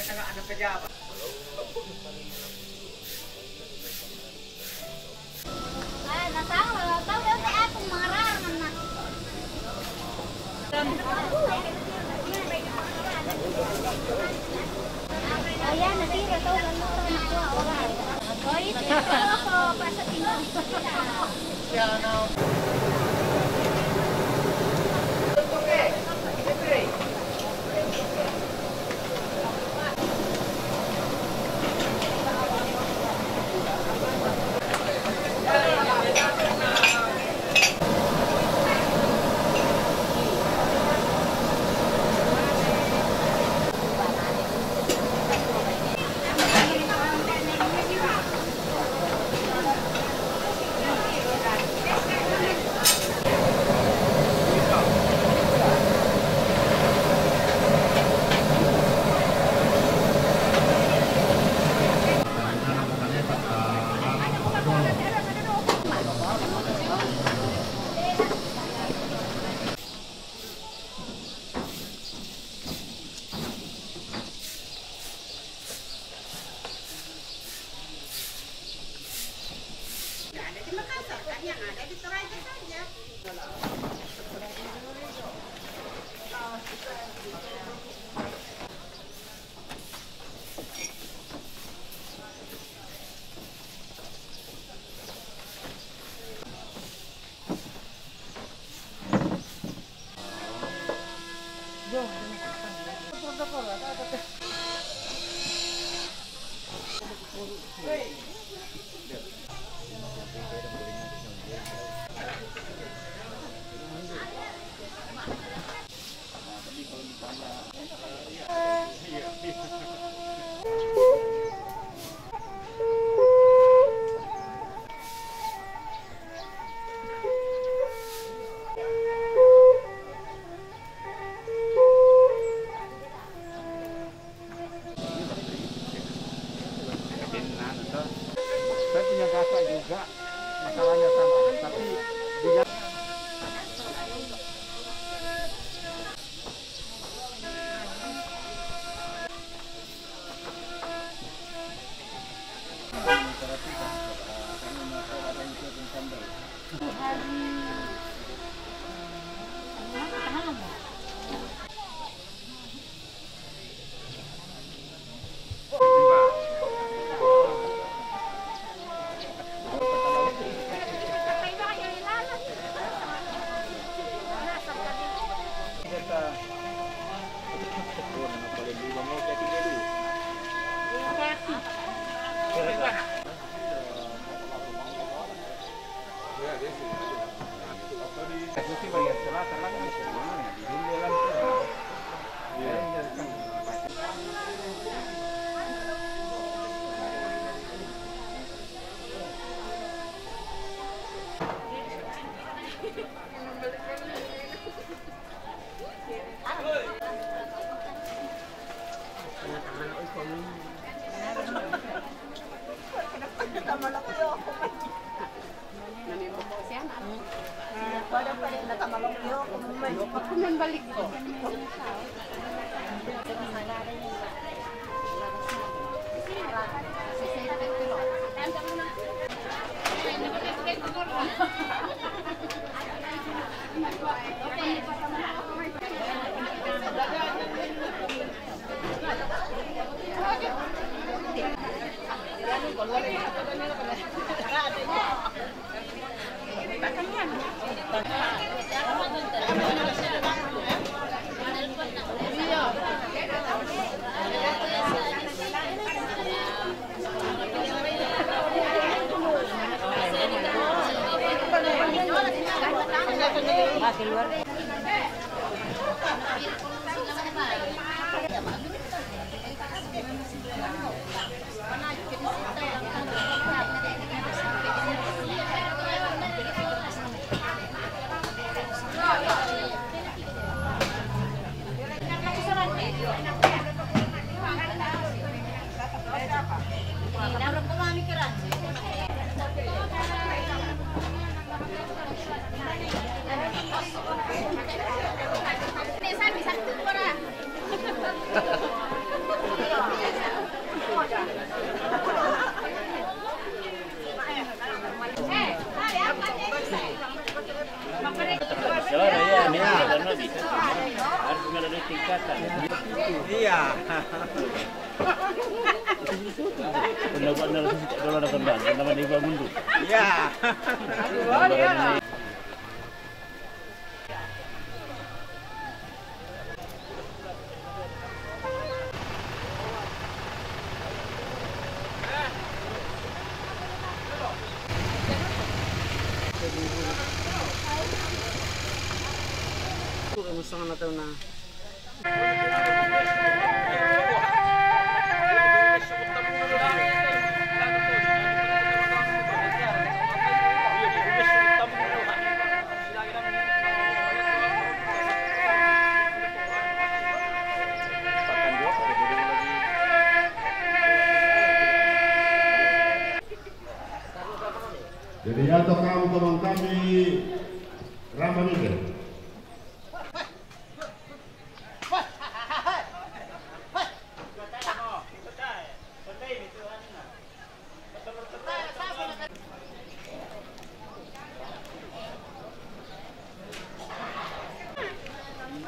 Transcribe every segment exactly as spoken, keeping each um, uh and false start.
Ada pejabat. Eh, nggak tahu, tahu dia teh aku marah mana. Oh ya, nanti udah tahu kan, tahu anak gua orang. Oh, itu apa, Pak Setino? Nggak ada di Makassar, kan yang ada di Toraja saja. Saya punya kakak juga, masalahnya sama, tapi dia Iya. Iya. Jadi, ya toh, kamu teman kami, Rama Mide.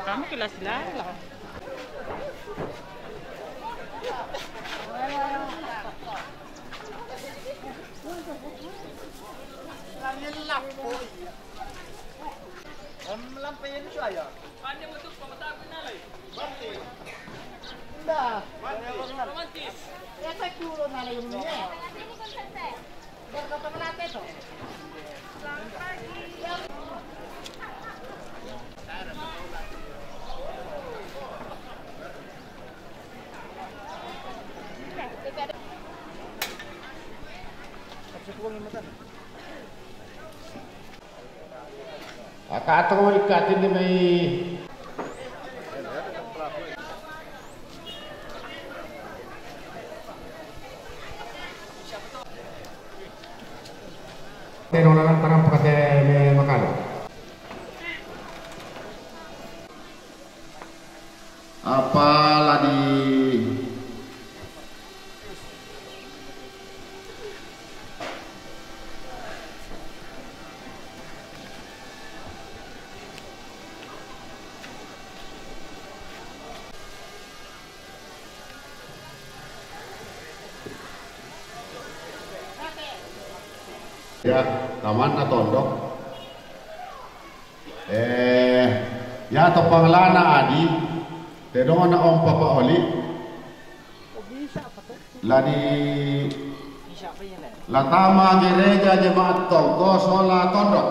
Kamu kelas lala. Aka atong ika tindi mai. Tero lalang tarang pakate me makalo. Apa la di Ya, tamanna tondok. Eh, ya to pangelana adi, tedong na om papa oli. La di, la tama gereja jemaat tongko sola tondok.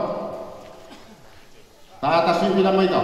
Tata sui bilang mai to.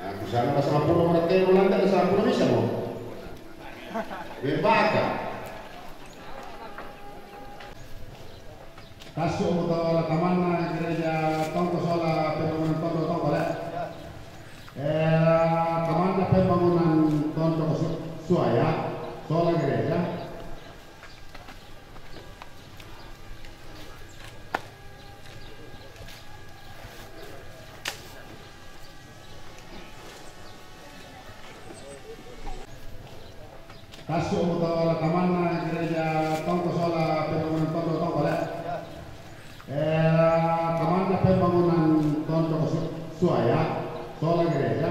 Aku sana pasal puluh mereka Ulanda pasal puluh bisa mau. Bebaka. Tasu mutawa tamanna gereja tongko sola pembangunan tondok tongko le. Eh, tamanna pembangunan tondok su-, suaya sola gereja. Tasu mutawa tamanna gereja tongko sola pembangunan tondok tongko le. Eh, tamanna pembangunan tondok su-, suaya sola gereja.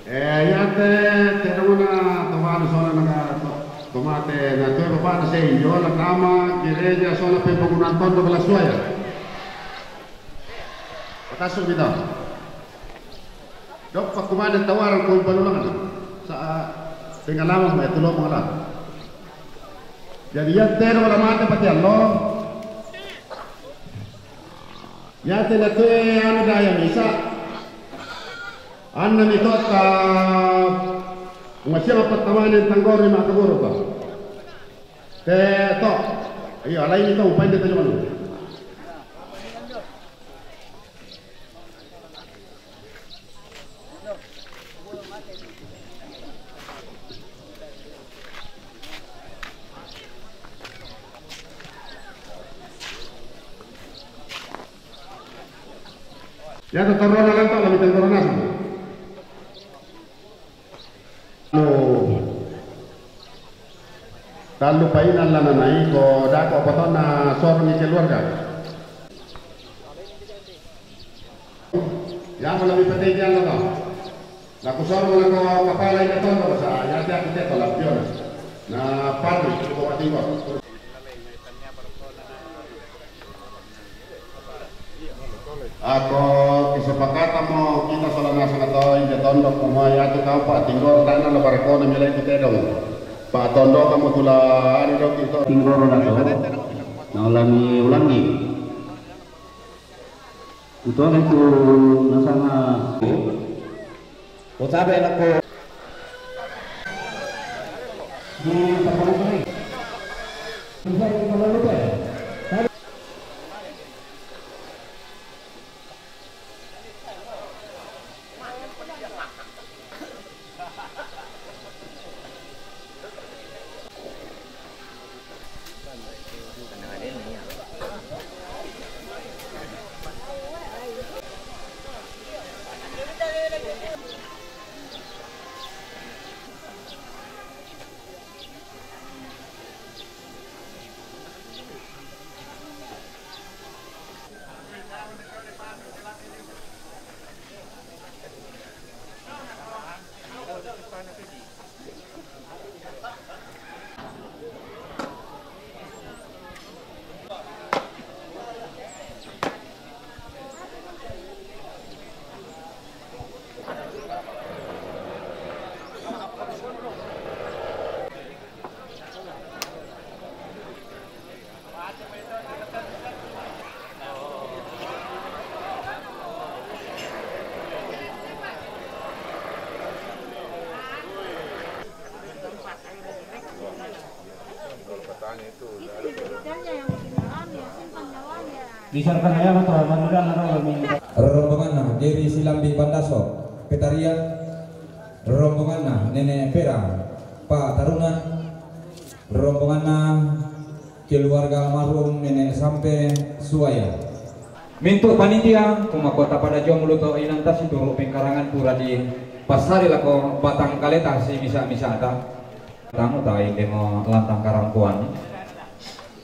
Eh, ya te, te dongona tomanu sona naga to-, toma Te na tue bapa'na sei, Yola Tama, gereja Sola Pembangunan Tondok Lasuaya. Patasu' mi tau. Dok pakumane tawaran ko balulangan. Sa' pengalaman me' tulo mangala. Jadi iyan tero la mate patiallo. Iyan te na tue anu daya misa. Anna mi totta. Masiya' pattamane tanggoro ma' kaguru pa. Te to. Iyo, alai mi to, upain de to jomanu. Iyan to torona lanto' la mitang torona. Anu, tallu paina la nanai ko dako' patonna sorongi keluarga. Iyan mo la mi patei iyan la to. La kusoro la ko kapala ina tondo sa iyan te aku teto la piona. Na parlu ko patingko. Ako kesepakatan mo kita sola nasang atau inde tondok mo yatu kau pa tinggor tanah lo barakona milai kutedong. Pa tondok kamu tula anu dong kita. Tinggor na to. Na ulangi, ulangi. Utuan itu nasanga. Ko sabe' lako. Di papalukai. Bisa di papalukai. Rombonganna Geri Silambi Pandaso, Petarian. Rombonganna Nene' Pera, Pa' Taruna. Rombonganna keluarga almarhum Nene' Sampe Suwaya. Mintu' panitia, kumakua tapada jomulu to inanta situru' pengkarangan pura di passali lako batang kaleta simisa-misata. Tamu ta indemo lantang karampuan.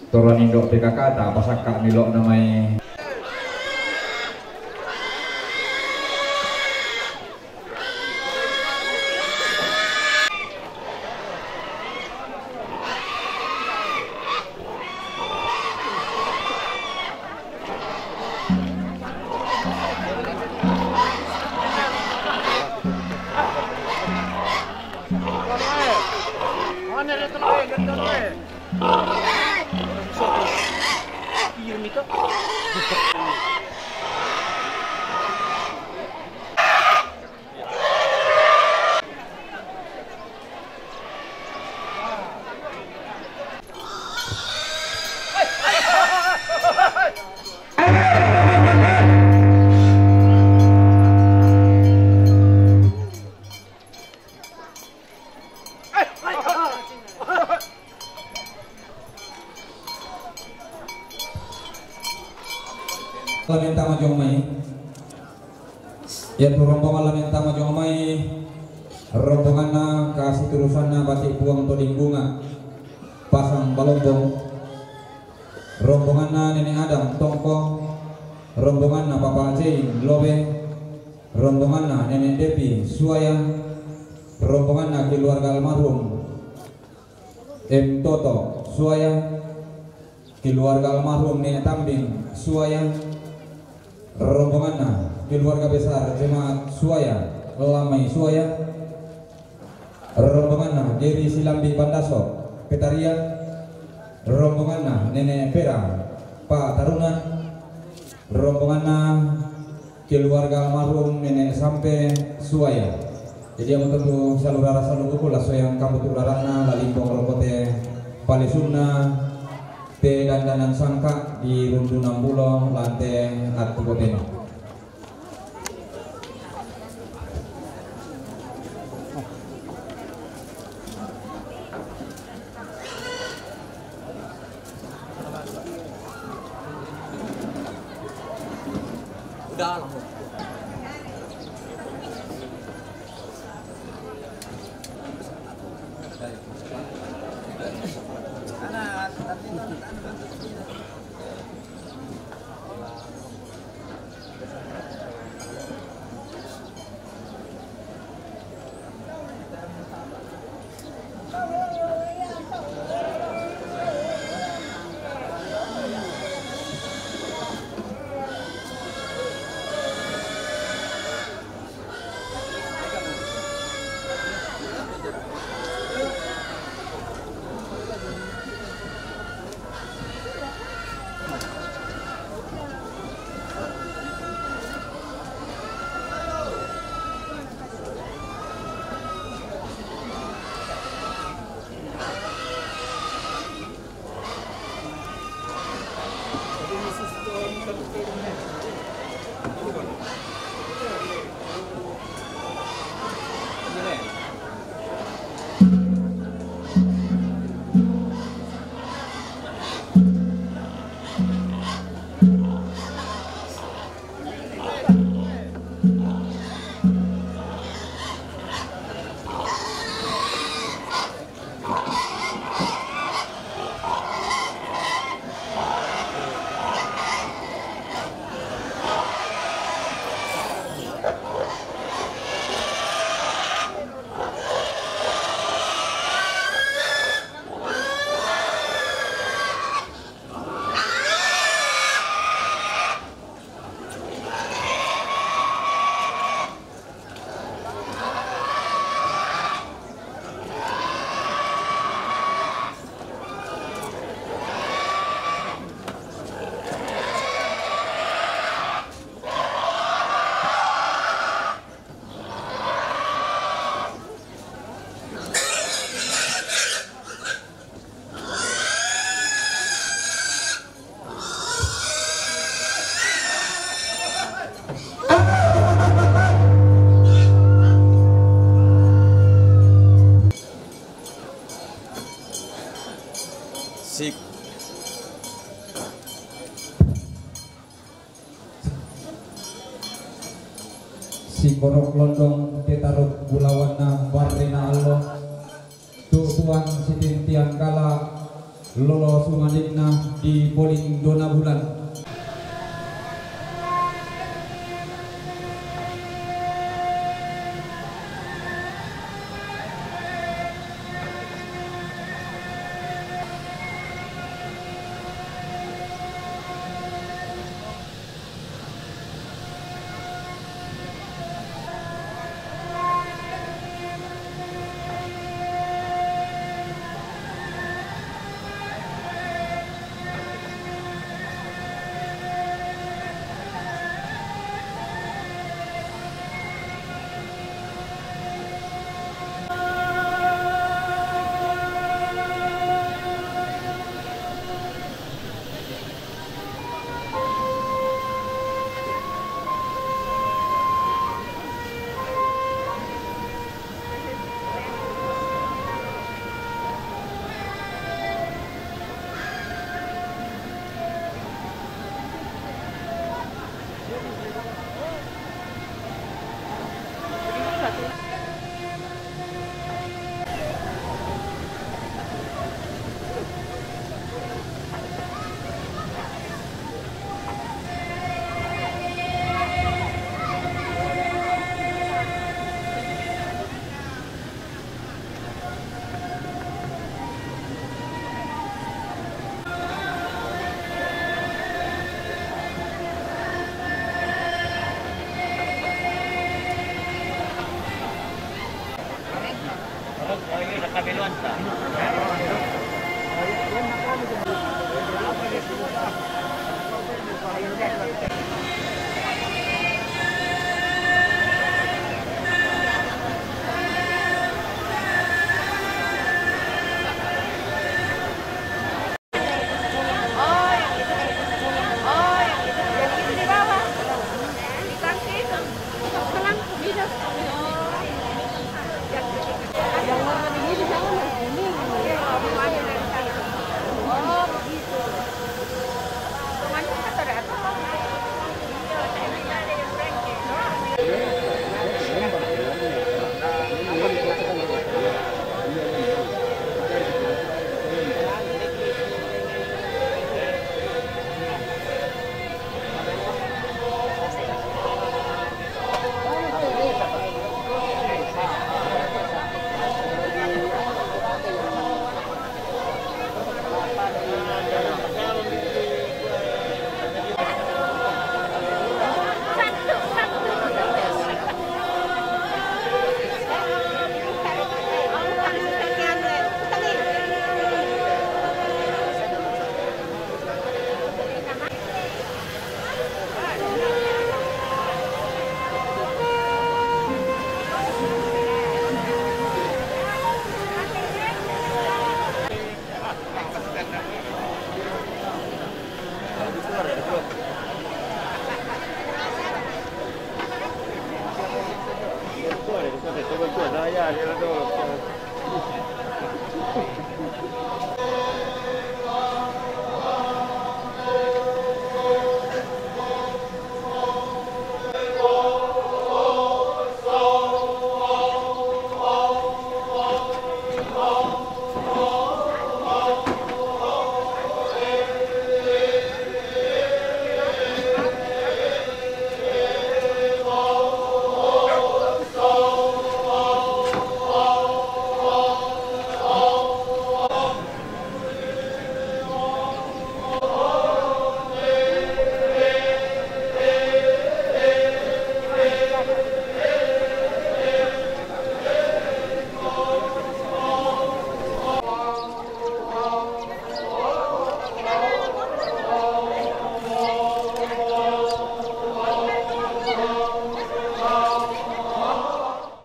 Toran indo' P K K ta pasakka' milo'na mai. La mentama jomai. Iatu rombongan la mentama jomai, rombonganna kasiturusanna Bati' Puang Toding Bunga, Pasang Balombong, rombonganna Nene' Adam Tongko, rombonganna Papa Jei Lobe, rombonganna Nene' Depi Suwaya, rombonganna keluarga almarhum. M Toto Suaya, keluarga almarhum Nenek Tambing Suaya, rombonganna, keluarga besar jemaat Suaya, Lamai Suaya, rombonganna Geri Silambi Pandaso, Petarian, rombonganna Nenek Pera, Pak Taruna, rombonganna keluarga almarhum Nenek Sampe Suaya. Jadi, amu tondu salu rara salu buku, laso yang kamu tu rarana, la limbong rokote palesunna, te dandanan sangka di rundu nambulo lante atu botena. Udah lah. Sik. Sikorok londong tetaruk bulawanna barrina allo. Tu tuan sitintiang kala lolo sumanikna di poling dona bulan.